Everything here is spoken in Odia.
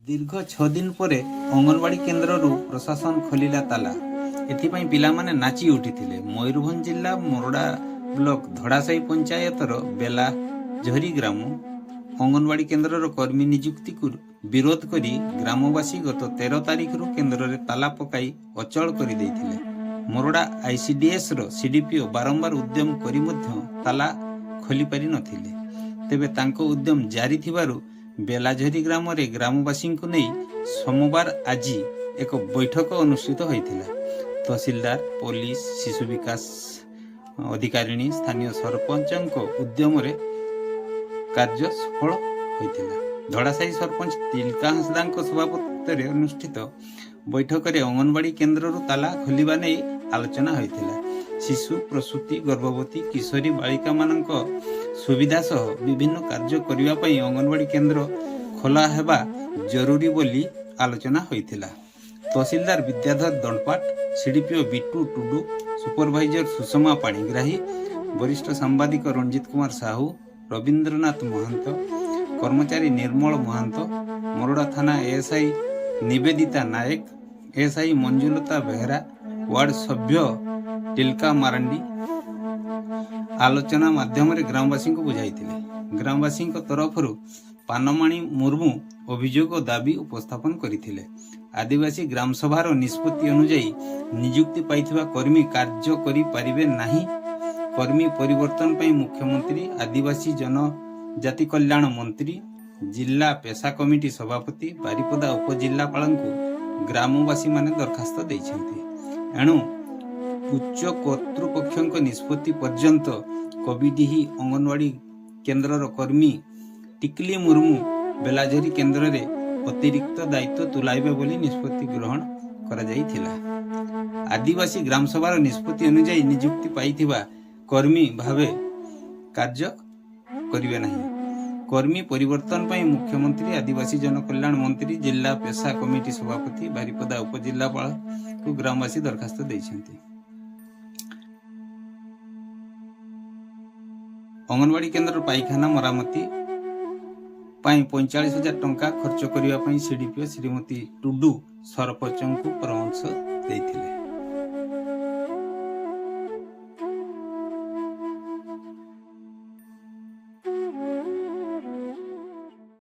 ଦୀର୍ଘ 6 ଦିନ ପରେ ଅଙ୍ଗନବାଡି କେନ୍ଦ୍ରରୁ ପ୍ରଶାସନ ଖୋଲିଲା ତାଲା। ଏଥିପାଇଁ ପିଲାମାନେ ନାଚି ଉଠିଥିଲେ। ମୟୂରଭଞ୍ଜ ଜିଲ୍ଲା ମୋରଡ଼ା ବ୍ଲକ ଧଡ଼ାସାହି ପଞ୍ଚାୟତର ବେଲାଝରି ଗ୍ରାମ ଅଙ୍ଗନବାଡି କେନ୍ଦ୍ରର କର୍ମୀ ନିଯୁକ୍ତିକୁ ବିରୋଧ କରି ଗ୍ରାମବାସୀ ଗତ 13 ତାରିଖରୁ କେନ୍ଦ୍ରରେ ତାଲା ପକାଇ ଅଚଳ କରିଦେଇଥିଲେ। ମୋରଡ଼ା ଆଇସିଡିଏସ୍ର ସିଡିପିଓ ବାରମ୍ବାର ଉଦ୍ୟମ କରି ମଧ୍ୟ ତାଲା ଖୋଲିପାରି ନଥିଲେ। ତେବେ ତାଙ୍କ ଉଦ୍ୟମ ଜାରି ଥିବାରୁ ବେଲାଝରି ଗ୍ରାମରେ ଗ୍ରାମବାସୀଙ୍କୁ ନେଇ ସୋମବାର ଆଜି ଏକ ବୈଠକ ଅନୁଷ୍ଠିତ ହୋଇଥିଲା। ତହସିଲଦାର, ପୋଲିସ, ଶିଶୁ ବିକାଶ ଅଧିକାରିଣୀ, ସ୍ଥାନୀୟ ସରପଞ୍ଚଙ୍କ ଉଦ୍ୟମରେ କାର୍ଯ୍ୟ ସଫଳ ହୋଇଥିଲା। ଧଡ଼ାସାହି ସରପଞ୍ଚ ତିଲକା ହାଁସଦାଙ୍କ ସଭାପତିତ୍ୱରେ ଅନୁଷ୍ଠିତ ବୈଠକରେ ଅଙ୍ଗନବାଡି କେନ୍ଦ୍ରରୁ ତାଲା ଖୋଲିବା ନେଇ ଆଲୋଚନା ହୋଇଥିଲା। ଶିଶୁ, ପ୍ରସୂତି, ଗର୍ଭବତୀ, କିଶୋରୀ ବାଳିକାମାନଙ୍କ ସୁବିଧା ସହ ବିଭିନ୍ନ କାର୍ଯ୍ୟ କରିବା ପାଇଁ ଅଙ୍ଗନବାଡି କେନ୍ଦ୍ର ଖୋଲା ହେବା ଜରୁରୀ ବୋଲି ଆଲୋଚନା ହୋଇଥିଲା। ତହସିଲଦାର ବିଦ୍ୟାଧର ଦଣ୍ଡପାଟ, ସିଡିପିଓ ବିଟୁ ଟୁଡୁ, ସୁପରଭାଇଜର ସୁଷମା ପାଣିଗ୍ରାହୀ, ବରିଷ୍ଠ ସାମ୍ବାଦିକ ରଞ୍ଜିତ କୁମାର ସାହୁ, ରବୀନ୍ଦ୍ରନାଥ ମହାନ୍ତ, କର୍ମଚାରୀ ନିର୍ମଳ ମହାନ୍ତ, ମୋରଡ଼ା ଥାନା ASI Nibedita Nayak, ASI Manjulata Behera, ward ସଭ୍ୟ ଟିଲକା ମାରାଣ୍ଡି ଆଲୋଚନା ମାଧ୍ୟମରେ ଗ୍ରାମବାସୀଙ୍କୁ ବୁଝାଇଥିଲେ। ଗ୍ରାମବାସୀଙ୍କ ତରଫରୁ ପାନମାଣି ମୁର୍ମୁ ଅଭିଯୋଗ ଓ ଦାବି ଉପସ୍ଥାପନ କରିଥିଲେ। ଆଦିବାସୀ ଗ୍ରାମସଭାର ନିଷ୍ପତ୍ତି ଅନୁଯାୟୀ ନିଯୁକ୍ତି ପାଇଥିବା କର୍ମୀ କାର୍ଯ୍ୟ କରିପାରିବେ ନାହିଁ। କର୍ମୀ ପରିବର୍ତ୍ତନ ପାଇଁ ମୁଖ୍ୟମନ୍ତ୍ରୀ, ଆଦିବାସୀ ଜନଜାତି କଲ୍ୟାଣ ମନ୍ତ୍ରୀ, ଜିଲ୍ଲା ପେସା କମିଟି ସଭାପତି, ବାରିପଦା ଉପଜିଲ୍ଲାପାଳଙ୍କୁ ଗ୍ରାମବାସୀମାନେ ଦରଖାସ୍ତ ଦେଇଛନ୍ତି। ଏଣୁ ଉଚ୍ଚ କର୍ତ୍ତୃପକ୍ଷଙ୍କ ନିଷ୍ପତ୍ତି ପର୍ଯ୍ୟନ୍ତ କବିଡିହି ଅଙ୍ଗନବାଡି କେନ୍ଦ୍ରର କର୍ମୀ ଟିକଲି ମୁର୍ମୁ ବେଲାଝରି କେନ୍ଦ୍ରରେ ଅତିରିକ୍ତ ଦାୟିତ୍ୱ ତୁଲାଇବେ ବୋଲି ନିଷ୍ପତ୍ତି ଗ୍ରହଣ କରାଯାଇଥିଲା। ଆଦିବାସୀ ଗ୍ରାମସଭାର ନିଷ୍ପତ୍ତି ଅନୁଯାୟୀ ନିଯୁକ୍ତି ପାଇଥିବା କର୍ମୀ ଭାବେ କାର୍ଯ୍ୟ କରିବେ ନାହିଁ। କର୍ମୀ ପରିବର୍ତ୍ତନ ପାଇଁ ମୁଖ୍ୟମନ୍ତ୍ରୀ, ଆଦିବାସୀ ଜନକଲ୍ୟାଣ ମନ୍ତ୍ରୀ, ଜିଲ୍ଲା ପେସା କମିଟି ସଭାପତି, ବାରିପଦା ଉପଜିଲ୍ଲାପାଳଙ୍କୁ ଗ୍ରାମବାସୀ ଦରଖାସ୍ତ ଦେଇଛନ୍ତି। ଅଙ୍ଗନବାଡି କେନ୍ଦ୍ରର ପାଇଖାନା ମରାମତି ପାଇଁ 45,000 ଟଙ୍କା ଖର୍ଚ୍ଚ କରିବା ପାଇଁ ସିଡିପିଓ ଶ୍ରୀମତୀ ଟୁଡୁ ସରପଞ୍ଚଙ୍କୁ ପରାମର୍ଶ ଦେଇଥିଲେ।